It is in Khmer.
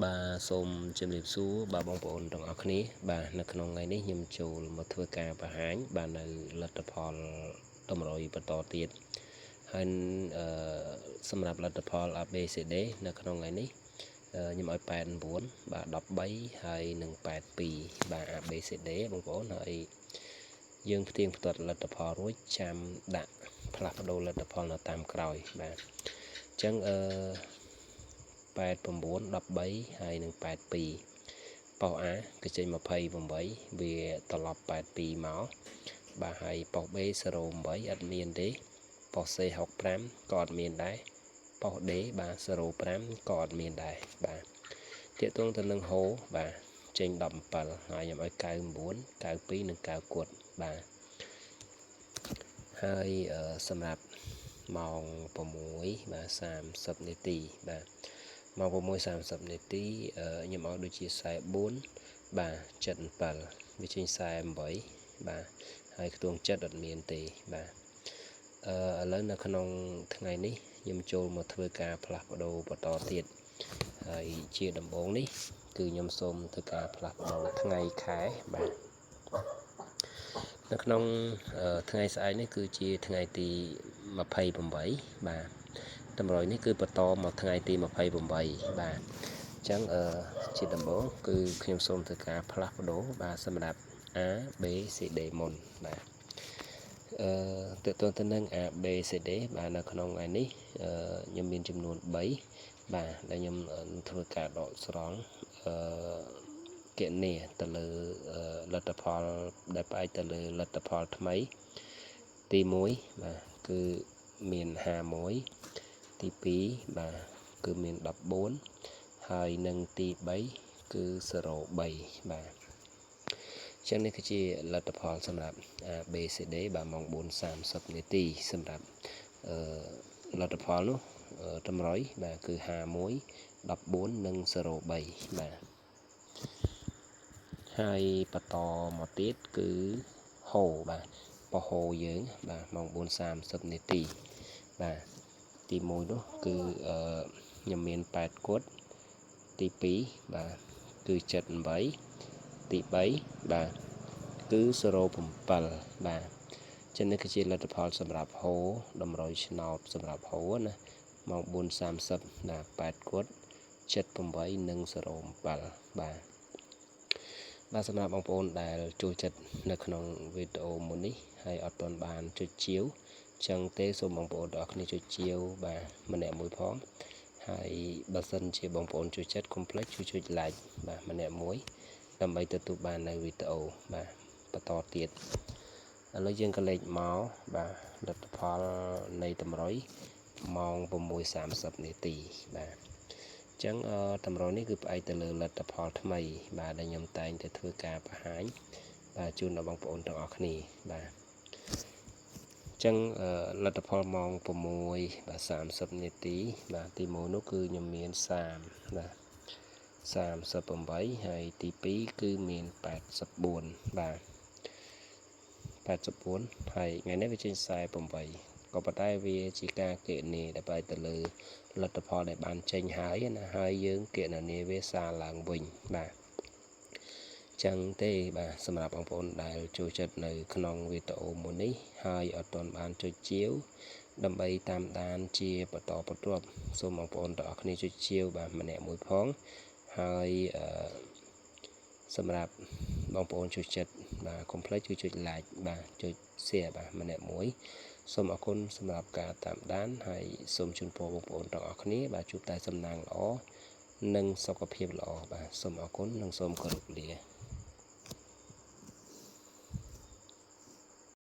បាទសូមជម្រាបសួរបាទបងប្អូនទាំងអស់គ្នាបាទនៅក្នុងថ្ងៃនេះខ្ញុំចូលមកធ្វើការបង្ហាញបាទនៅលទ្ធផលតម្រុយបន្តទៀតហើយអឺសម្រាប់លទ្ធផល ABCD នៅក្នុងថ្ងៃនេះខ្ញុំឲ្យ89បាទ13ហើយនិង82បាទ ABCD បងប្អូនហើយយើងផ្ទៀងផ្ទាត់លទ្ធផលរួចចាំដាក់ផ្លាស់ប្ដូរលទ្ធផលនៅតាមក្រោយបាទអញ្ចឹងអឺ89 13ហើយនិង82ប៉ុស A គឺចេញ28វាត្រឡប់82មកបាទហើយប៉ុស B 08អត់មានទេប៉ុស C 65ក៏អត់មានដែរប៉ុស D បាទ05ក៏អត់មានដែរបាទទាក់ទងទៅនឹងហូបាទចេញ17ហើយខ្ញុំឲ្យ99 92និង9គត់បាទហើយសម្រាប់ម៉ោង6បាទ30នាទីបាទម៉ោង6:30នាទីខ្ញុំឲ្យដូចជា44បាទ77វាចេញ48បាទហើយខ្ទង់ចិត្តអត់មានទេបាទអឺឥឡូវនៅក្នុងថ្ងៃនេះខ្ញុំចូលមកធ្វើការផ្លាស់ប្ដូរបន្តទៀតហើយជាដំបូងនេះគឺខ្ញុំសូមធ្វើការផ្លាស់ប្ដូរថ្ងៃខែបាទនៅក្នុងថ្ងៃស្អែកនេះគឺជាថ្ងៃទី28បាទតម្រុយនេះគឺបន្តមកថ្ងៃទី28បាទអញ្ចឹងអឺជាដំបូងគឺខ្ញុំសូមធ្វើការផ្លាស់ប្ដូរបាទសម្រាប់ A B C D មុនបាទអឺតើតើទៅនឹង A B C D បាទនៅក្នុងថ្ងៃនេះអឺខ្ញុំមានចំនួន3បាទដែលខ្ញុំធ្វើការដកស្រង់អឺគណនាទៅលើលទ្ធផលដែលផ្អែកទៅលើលទ្ធផលថ្មីទី1បាទគឺមាន51ទី2បាទគឺមាន14ហើយនិងទី3គឺ03បាទចឹងនេះគឺជាលទ្ធផលសម្រាប់ ABCD បាទម៉ោង4:30នាទីសម្រាប់អឺលទ្ធផលនោះតម្រុយបាទគឺ51 14និង03បាទហើយបន្តមកទៀតគឺហូបាទបហូយើងបាទម៉ោង4:30នាទីបាទទី1នោះគឺអឺខ្ញុំមាន8គត់ទី2បាទគឺ78ទី3បាទគឺ07បាទចឹងនេះគឺជាលទ្ធផលសម្រាប់ហូតម្រុយឆ្នោតសម្រាប់ហូណាម៉ោង4:30ណា8គត់78និង07បាទបាទសម្រាប់បងប្អូនដែលចូលចិត្តនៅក្នុងវីដេអូមួយនេះហើយអត់ទាន់បានចុចជាវចឹងទេសូមបងប្អូនទាំងអស់គ្នាចុចជាវបាទម្នាក់មួយផងហើយបើសិនជាបងប្អូនចូលចិត្តកុំភ្លេចជួយចុច like បាទម្នាក់មួយដើម្បីទទួលបាននៅវីដេអូបាទបន្តទៀតឥឡូវយើងក៏លេខមកបាទលទ្ធផលនៃតម្រុយម៉ោង6:30នាទីបាទអញ្ចឹងតម្រុយនេះគឺផ្អែកទៅលើលទ្ធផលថ្មីបាទដែលខ្ញុំតែងតែធ្វើការបង្ហាញបាទជូនដល់បងប្អូនទាំងអស់គ្នាបាទចឹងលទ្ធផលម៉ោង6បាទ30នាទីបាទទី1នោះគឺខ្ញុំមាន30បាទ38ហើយទី2គឺមាន84បាទ84ហើយថ្ងៃនេះវាចេញ48ក៏ប៉ុន្តែវាជាការគណនាដែលបែរទៅលើលទ្ធផលដែលបានចេញហើយណាហើយយើងគណនាវាសារឡើងវិញបាទចឹងទេបាទសម្រាប់បងប្អូនដែលចូលចិត្តនៅក្នុងវីដេអូមួយនេះហើយអត់ទាន់បានចុចជាវដើម្បីតាមដានជាបន្តបន្ទាប់សូមបងប្អូនទាំងអស់គ្នាចុចជាវបាទម្នាក់មួយផងហើយអឺសម្រាប់បងប្អូនជួយចិត្តបាទកុំភ្លេចជួយចុច like បាទចុច share បាទម្នាក់មួយសូមអរគុណសម្រាប់ការតាមដានហើយសូមជូនពរបងប្អូនទាំងអស់គ្នាបាទជួបតែសំណាងល្អនិងសុខភាពល្អបាទសូមអរគុណនិងសូមគោរពលា។